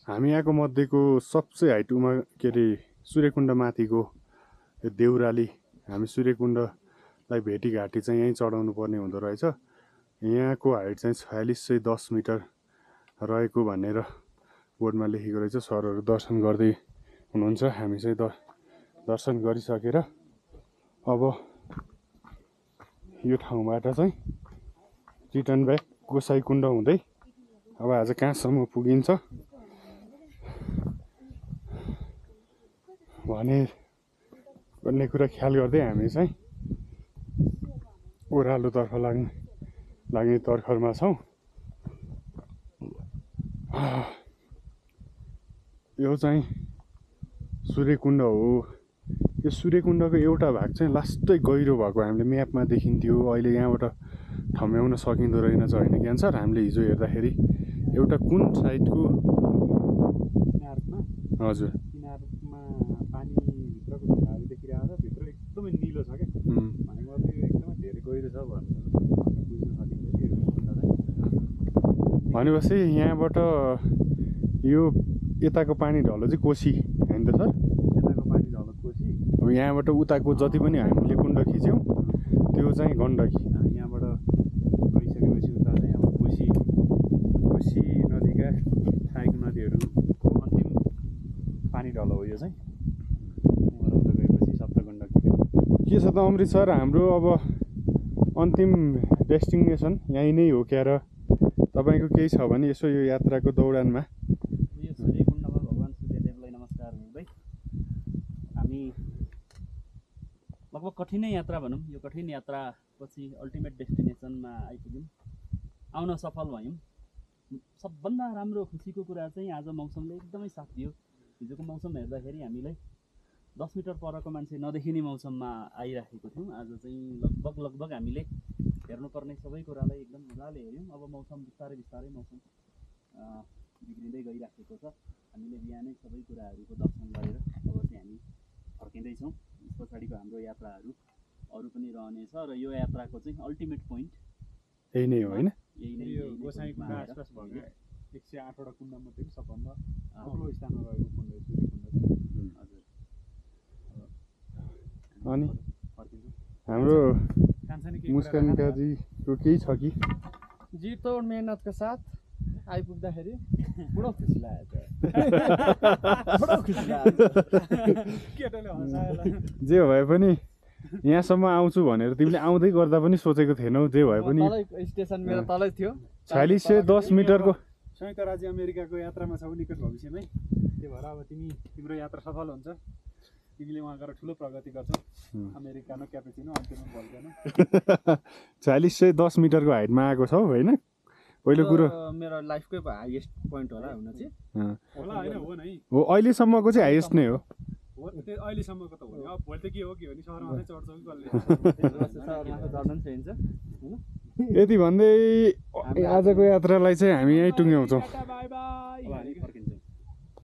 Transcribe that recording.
हामी यहाँको मध्येको सबसे हाइटमा के अरे सूर्यकुण्ड माथिको यो देउराली हामी सूर्यकुण्डलाई भेटीघाटी चाहिँ यहीँ चढाउनु पर्ने हुँदो रहेछ। यहाँको हाइट चाहिँ 4610 मिटर रहेको भनेर बोर्डमा लेखेको रहेछ। सरहरू दर्शन गर्दै हुनुहुन्छ। हामी चाहिँ दर्शन गरिसकेर अब यो ठाउँबाट चाहिँ रिटर्न ब्याक गोसाइकुण्ड हुँदै अब आज कहाँसम्म पुगिन्छ भन्ने कुरा ख्याल गर्दै हामी चाहिँ ओह्रालोतर्फ लाग्ने तर्खरमा छौँ। यो चाहिँ सूर्यकुण्ड हो। यो सूर्यकुण्डको एउटा भाग चाहिँ लास्टै गहिरो भएको हामीले म्यापमा देखिन्थ्यो। अहिले यहाँबाट ठम्याउन सकिँदो रहेनछ होइन ज्ञान सर? हामीले हिजो हेर्दाखेरि एउटा कुन साइडको हजुर किनारमा पानी भित्रको ढुङ्गाहरू देखिरहेको छ, भित्र एकदमै निलो छ क्या। भनेको मतलब यो एकदमै धेरै गहिरो छ भनेर बुझ्न सकिन्छ। भनेपछि यहाँबाट यो यताको पानी ढलो चाहिँ कोसी होइन त सर? यताको पानी ढलो कोसी। अब यहाँबाट उताको जति पनि हामीले कुण्ड खिच्यौँ त्यो चाहिँ गण्डकी। यहाँबाट गइसकेपछि उता चाहिँ अब कोसी नदीका सहायक नदीहरूको अन्तिम पानी ढलो हो यो चाहिँ। उता गएपछि सप्तगण्डकी के छ त अमृत सर, हाम्रो अब अन्तिम डेस्टिनेसन यहीँ नै हो क्या? र तपाईँको केही छ भने यसो यो यात्राको दौडानमा यो सूर्यकुण्डमा भगवान् सूर्यदेवलाई नमस्कार गर्दै हामी लगभग कठिनै यात्रा भनौँ। यो कठिन यात्रा पछि अल्टिमेट डेस्टिनेसनमा आइपुग्यौँ, आउन सफल भयौँ। सबभन्दा राम्रो खुसीको कुरा चाहिँ आज मौसमले एकदमै साथ दियो। हिजोको मौसम हेर्दाखेरि हामीलाई 10 मिटर परको मान्छे नदेखिने मौसममा आइराखेको थियौँ। आज चाहिँ लगभग हामीले हेर्नुपर्ने सबै कुरालाई एकदम मजाले हेऱ्यौँ। अब मौसम बिस्तारै मौसम बिग्रिँदै गइराखेको छ। हामीले बिहानै सबै कुराहरूको दर्शन गरेर अब चाहिँ हामी फर्किँदैछौँ। यस पछाडिको हाम्रो यात्राहरू अरू पनि रहनेछ र यो यात्राको चाहिँ अल्टिमेट पोइन्ट यही नै हो होइन? यही नै यो गोसाइँकुण्ड आसपास भएको 108 वटा कुण्डमध्येको सबभन्दा अग्लो स्थानमा रहेको कुण्ड हो सूर्यकुण्ड। हजुर। अनि हाम्रो मुस्कान काजीको केही छ कि? जितोड मेहनतको साथ आइपुग्दाखेरि बडो खुसी लागेको जे भए पनि यहाँसम्म आउँछु भनेर तिमीले आउँदै गर्दा पनि सोचेको थिएनौ। जे भए पनि स्टेसन मेरो तलै थियो। 4610 मिटरको संयुक्त राज्य अमेरिकाको यात्रामा छौ निकट भविष्यमै। त्यो भएर अब तिम्रो यात्रा सफल हुन्छ। तिमीले वहाँ गएर ठुलो प्रगति गर्छौ। अमेरिकानो क्यापेचिनो अन्तिममा भल्केनो 4610 मिटरको हाइटमा आएको छौ होइन? पहिलो कुरो मेरो लाइफकै हाइएस्ट पोइन्ट होला हुन चाहिँ। होला होइन हो नै हो, अहिलेसम्मको चाहिँ हाइएस्ट नै हो। त्यो अहिलेसम्मको त हो नि। अब भोलि त के हो कि सहरमा चाहिँ चढ्छौ कि कसले? सहरमा त चढ्न नि चाहिन्छ होइन। यति भन्दै आजको यात्रालाई चाहिँ हामी यहीँ टुङ्ग्याउँछौँ।